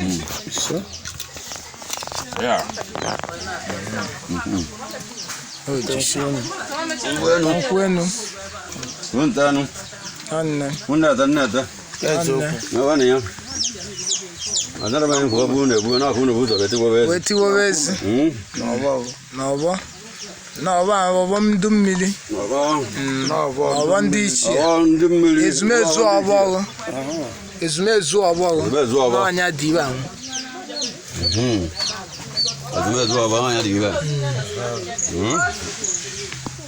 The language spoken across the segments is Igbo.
Ise. Ya. Ojisi. Ngwenu. Nkwụ enu. Ntanu. Nwanne. Nnata nnata. Eziokwu. Nwanne ya. Anara m nkwa bụ na ebu na akwụ na ebu ụzọ etigbo Wee tiwobe ezi. N'ọgbọ. N'ọgbọ. N'ọgbọ a, ọgbọ ndụ mmiri. Ọgbọ. N'ọgbọ. Ọgbọ ndị ichie. Ọgbọ ndị mmiri. Ezumezu ọgbọ. Ezumezu ọgbọ. Ezumezu ọgbọ. N'ọnya dị ibe ahụ. Ezumezu ọgbọ anya dị ibe.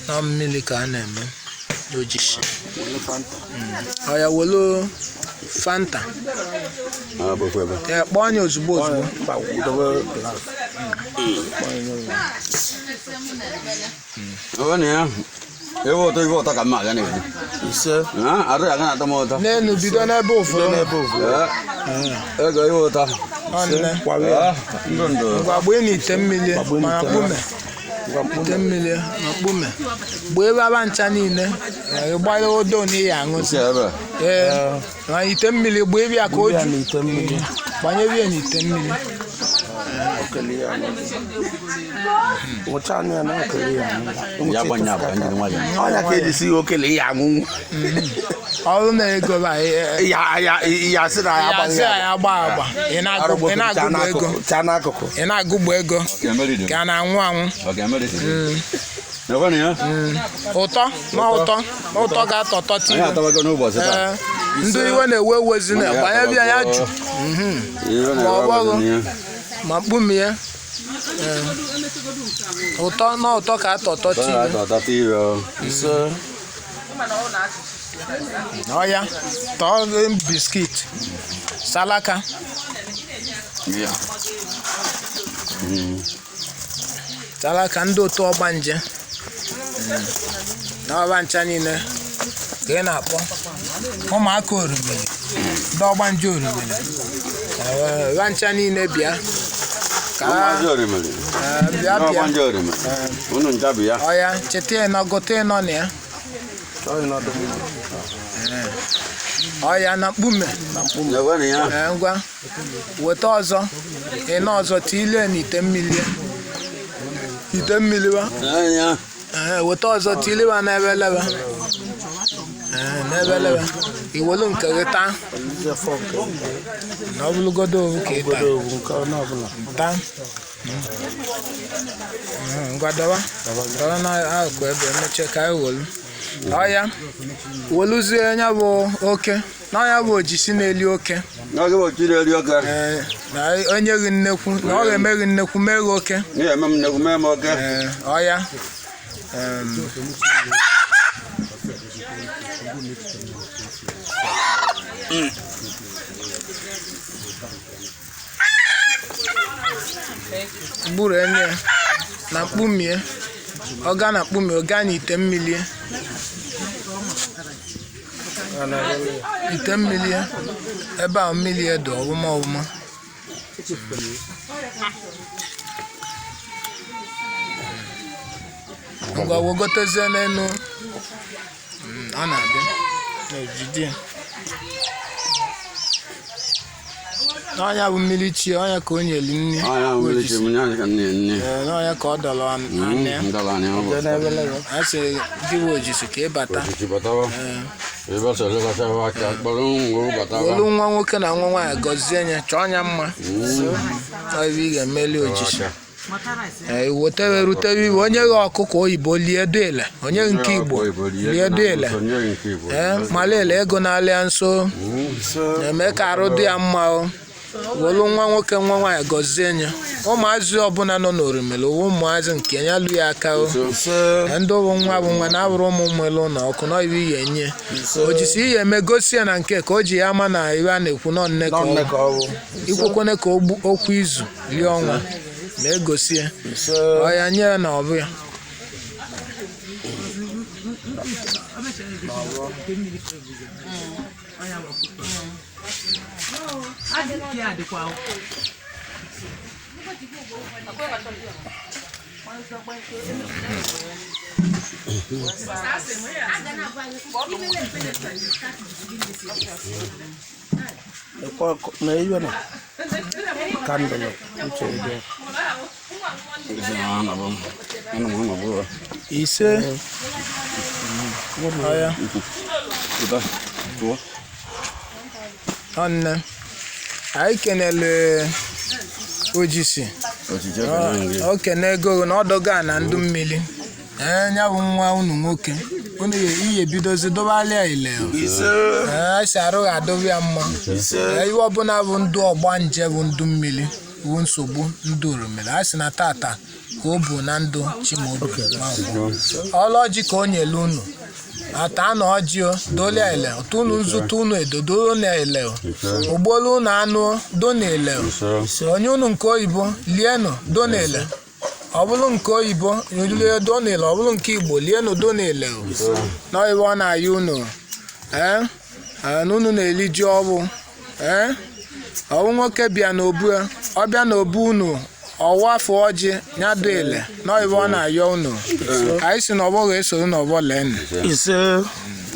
Na mmiri ka a na-eme n'ojisi. Ọ ya welu Fanta. Ah, bụkwa ebe. Ya kpọọ anya ozugbo ozugbo. Mba, dobe glass. Nwanne ya. Ebe ụtọ ibe ụtọ ka mma aga na-ebu. Ise. Arụ ya aga na-atọ m ụtọ. N'elu bido n'ebe ụfọdụ. N'ebe ofu. Ego ibe ụtọ. Nwanne. Kwawe ya. Ndụ ndụ. Ngwa gbee n'ite mmiri Gbagbe ma n'ite. mkpume. Ngwa mkpume. Ite mmiri ma mkpume. Gbee ebe aba ncha niile. Gbanye odo n'ihi aṅụzi. Si ebe. Ee. Ma ite mmiri gbee bịa ka o Ya ju. n'ite mmiri. Gbanye bịa n'ite mmiri. Okele ya n'ọdụ. Nwụcha anụ ya na okele ya aṅụ. Ya gbanye abụọ ndị nwayọ. Ọnya ka eji si okele ya aṅụnwụ. Ọrụ na-ego ba Ya ya ya sị na ya ya agbaghị sị ya. anyị agba agba. Ị na-agụ ị na-agụgba ego. Chaa n'akụkụ. Ị na-agụgba ego Ọ ga-emeri dị. ka a na-anwụ anwụ. Ọ ga-emeri dị. Nwanne ya. Ụtọ na ụtọ na ụtọ ga-atọ Anyị tilo. atabago n'ụbọchị taa. Ee, ndị iwe na-ewe ewezi na gbanye bịa ya jụ Iwe Ma na-ewe ọ bụghị. awazị n'ihe. ma mkpumie. Ee. Ụtọ na ụtọ ka atọ Ọ tilo. ga-atọ ụtọ ire o. Ise. Ọya tọọ biskit salaka. Ya. Salaka ndị otu ọgbanje na ọgba ncha niile ka ị na-akpọ ụmụaka orumiri ndị ọgbanje orumiri. Ee, ọgba ncha niile bịa ka Ụmụazị orimiri. ee, bịa Ndị bịa. ọgbanje orimiri. Unu ncha bụ ya. Ọya cheta ịnọ gote ịnọ na ya. Chọọ ịnọdụ mma. Ọya na mkpume. Nwanne ya. Ee, ngwa weta ọzọ ịnọ ọzọ tilie n'ite mmiri ite mmiri wa. Nwanne ya. Ee, weta ọzọ tiliwa n'ebe lebe. Ee, n'ebe lebe iwelu nke gị taa. Olise fọ nke. Na ọ bụrụgodo owu ka ị taa. Obodo owu nke ọnụ ọbụla. Taa. Ngwa dọwa dọwa n'akụkụ ebe emechie ka anyị welu ọya weluzie ya bụ oke na ọya bụ ojisi na-eli oke. N'oge bụ chi na-eri oke. Ee, na onye gị nnekwu na ọ ga-eme gị nnekwu mee gị oke. Ihe eme m nnekwu mee m oke. Ee, ọya. Gburu enyi ya na mkpumie ọ gaa na mkpumie ọ gaa n'ite mmiri ite mmiri ebe a mmiri dị ọwụma ọwụma. Ngwa wegotezie n'elu. Ọ na-abịa na-ejide ya. N'ọnya bụ mmiri chi ọnya ka o nyeli nri. Ọnya bụ mmiri chi m nya ka nne nne. Ee, n'ọnya ka ọ dọrọ anị ya. Ndọrọ anị ọ bụ. Jee n'ebe lebe. A sị gị bụ ojisi ka ị bata. Ojiji batawa. Ebe ọsọ lekọtawa aka kpọrọ ngwụ batawa. Welu nwa nwoke na nwa nwaanyị gọzie ya chọọ ya mma. Ọ ebe ị ga-emeli ojisi. Ee, wetewe rutewe iwe onye ghe ọkụkọ oyibo lie dịle onye nke Igbo lie dịle. Onye nke Igbo. Ee, malele ego na-alịa nso na-eme ka arụ dị ya mma o. Welu nwa nwoke nwa nwaanyị gọzie ya ụmụazị ọbụla nọ n'orimiri ụwa ụmụazị nke ya lụ ya aka o. Ise. Na ndị bụ nwa bụ nwa na-abụrụ ụmụ nwere ụlọ ọkụ na iwe ihe nye Ise. ojisi ihe eme gosi ya na nke ka o ji ya ama na iwe a na-ekwu nọ nne ka Nọ nne ọ ka ọ bụ. ikwekwana ka okwu izu rie ọnwa ma egosi ya. Ise. Ọ ya nye ya na ọ bụ ya. Na iwe na. Candle uche dị. Ise. Ọya. Ọnne anyị kenele ojisi. O kene ego na ọdọga na ndụ mmiri. Ee, ya bụ nwa unu nwoke unu ihe ebidozi dobalịa ile. Ise. Ee, anyị si arụ ga-adọba ya mma. Ise. Ee, iwe ọbụla bụ ndụ ọgba nje bụ ndụ mmiri bụ nsogbu ndụ oromere a sị na tata ka o bụ na ndụ Chimaobi Nwankwọ. Ọlọjị ka o nyelu unu ata na ọjị o dolia ile ụtụ unu nzụta unu edo dolo na ile o ogbolu unu anụ o, do na ile o onye unu nke oyibo lienụ do na ile ọ bụrụ nke oyibo lie do na ile ọ bụrụ nke igbo lienụ do na ile o n'iwe ọ na-ayọ unu. Ee, ee, na unu na-eli ji ọbụ. Ee, ọwụ nwoke bịa n'obu ya, ọ bịa n'obu unu ọwa afọ ọjị ya do ile n'iwe ọ na-ayọ unu. Anyị si na ọgbọ ga-esoro n'ọgbọ leenụ. Ise.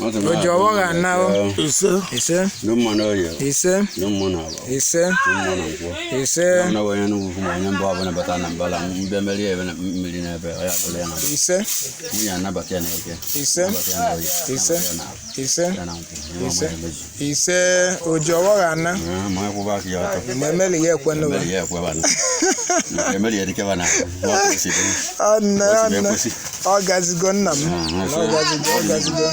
O ji ọgbọ ga-ana o. Ise. Ise. Ise. Ise. Ise. Ise. Ise. Ise. Ise. Ise. Ise. O ji ọgbọ ga-ana ma emelighị ekwenụba. Ọ nne, ọ nne, ọ gazigo nna m, ọ gazigo, ọ gazigo.